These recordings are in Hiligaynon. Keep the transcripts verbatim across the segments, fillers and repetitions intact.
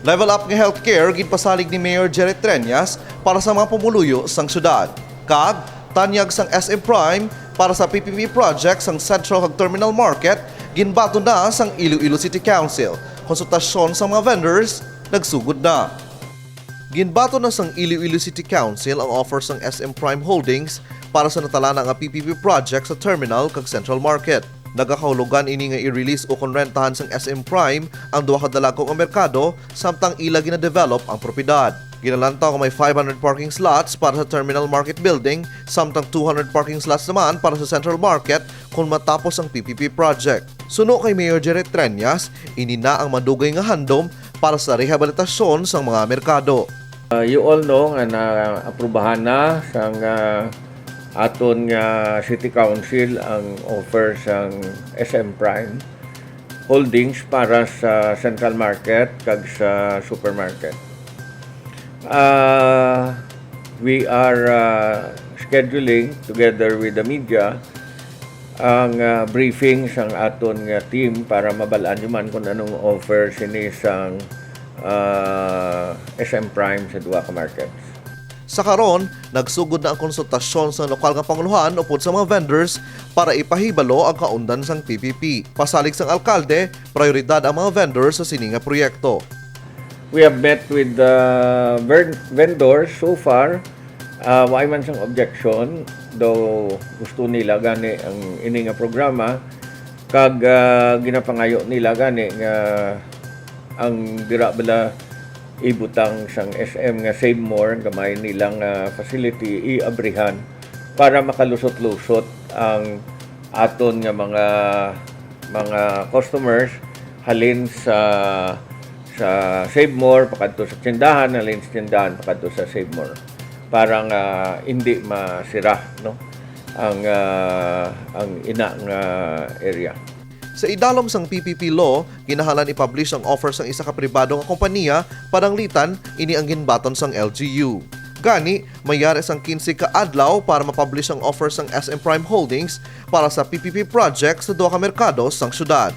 Level Up nga Healthcare ginpasalig ni Mayor Jerry Treñas para sa mga pumuluyo sang syudad. Kag tanyag sang S M Prime para sa P P P project sang Central kag Terminal Market ginbaton na sang Iloilo City Council. Konsultasyon sa mga vendors nagsugod na. Ginbaton na sang Iloilo City Council ang offer sang S M Prime Holdings para sa natalana nga P P P project sa terminal kag Central Market. Nagakahulugan ini nga i-release ukon rentahan sang S M Prime ang duha ka dalagko nga merkado samtang ila gina-develop ang propiedad. Ginalantaw nga may five hundred parking slots para sa Terminal Market Building samtang two hundred parking slots naman para sa Central Market kon matapos ang P P P project. Suno kay Mayor Jerry Treñas, ini na ang madugay nga handom para sa rehabilitasyon sang mga merkado. Uh, you all know nga naaprubahan na sang uh, aton nga City Council ang offer sang S M Prime Holdings para sa Central Market kag sa supermarket. Uh, we are uh, scheduling together with the media ang uh, briefing sang aton nga team para mabal-an nyo man kung anong offer sini sang uh, S M Prime sa duha ka markets. Sa karon, nagsugod na ang konsultasyon sa lokal nga pangulohan upod sa mga vendors para ipahibalo ang kaundan sang P P P. Pasalig sang alkalde, prioridad ang mga vendors sa sini nga proyekto. We have met with the ver- vendors so far. Uh, wala man sang objection, though gusto nila gani ang ini nga programa. Kag uh, ginapangayo nila gani nga ang dira bala ibutang sang S M nga Save More, gamay nilang uh, facility, iabrihan para makalusot-lusot ang aton nga mga mga customers halin sa sa Save More pakadto sa tindahan, halin sa tindahan pakadto sa Save More para nga hindi masira, no, ang uh, ang ina nga area. Sa idalom sang P P P law, kinahanglan i-publish ang offer sang isa ka pribado nga kompanya, pananglitan ini ang ginbaton sang L G U. Gani, may yari sang kinse ka adlaw para ma-publish ang offer sang S M Prime Holdings para sa P P P project sa duha ka merkado sang syudad.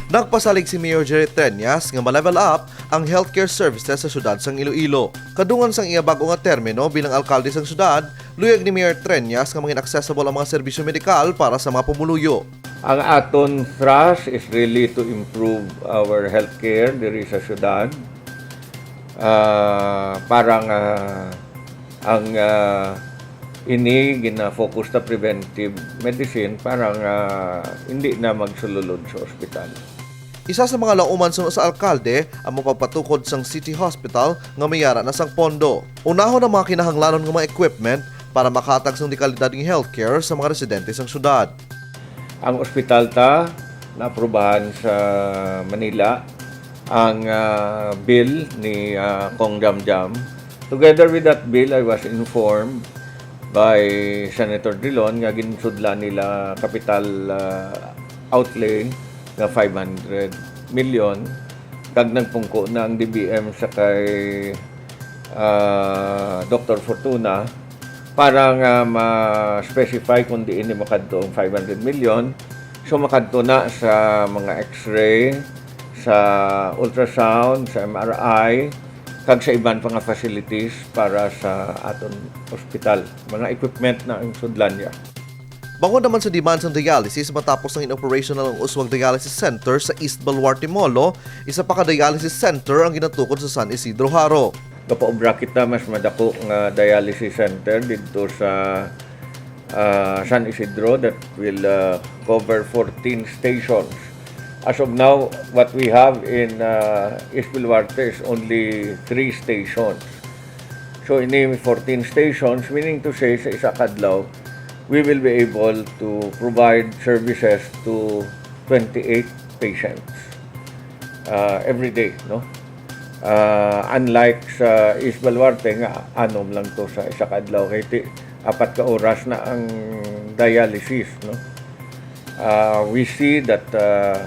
Nagpasalig si Mayor Jerry Treñas nga ma-level up ang healthcare services sa syudad sang Iloilo. Kadungan sang iya bag-o nga termino bilang alkalde sang syudad, luyag ni Mayor Treñas nga mangin accessible ang mga serbisyo medikal para sa mga pumuluyo. Ang aton thrust is really to improve our healthcare diri sa syudad. Uh, para nga ang uh, ini gina-focus ta preventive medicine para nga hindi na magsululod sa ospital. Isa sa mga lauman suno sa alkalde ang mapagpatukod sang City Hospital nga may yara na sang pondo. Unahon ang mga kinahanglanon nga mga equipment para makahatag sang dekalidad nga healthcare sa mga residente sang syudad. Ang ospital ta naaprubahan sa Manila ang uh, bill ni uh, Cong Jamjam. Together with that bill, I was informed by Senator Drilon nga ginsudlan nila capital uh, outlay nga five hundred million kag nagpungko na ang D B M sa kay uh, Doctor Fortuna para nga ma-specify kung diin ni makadto ang five hundred million. So makadto na sa mga x-ray, sa ultrasound, sa M R I, kag sa iban pa nga facilities para sa aton ospital. Mga equipment na ang sudlan niya. Bangod naman sa demand sang dialysis matapos ang in-operational ang Uswag Dialysis Center sa East Baluarte Molo, isa pa ka dialysis center ang ginatukod sa San Isidro Jaro. Gapaobra kita mas madako nga dialysis center didto sa uh, San Isidro that will uh, cover fourteen stations. As of now, what we have in uh, East Baluarte is only three stations. So, ini fourteen stations, meaning to say, sa isa kadlaw, we will be able to provide services to twenty-eight patients uh, every day, no? Uh, unlike sa East Baluarte nga anom lang to sa isa kadlaw kay ti, apat ka oras na ang dialysis, no? Uh, we see that uh,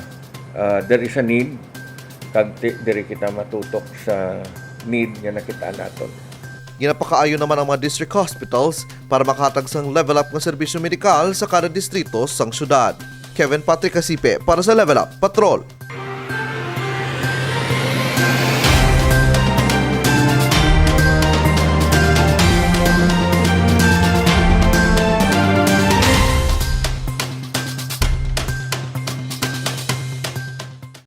uh, there is a need kag ti, diri kita matutok sa need nga nakita naton. Ginapakaayo naman ang mga district hospitals para makahatag sang level up nga serbisyo medikal sa kada distrito sang syudad. Kevin Patrick Casipe para sa Level Up Patrol.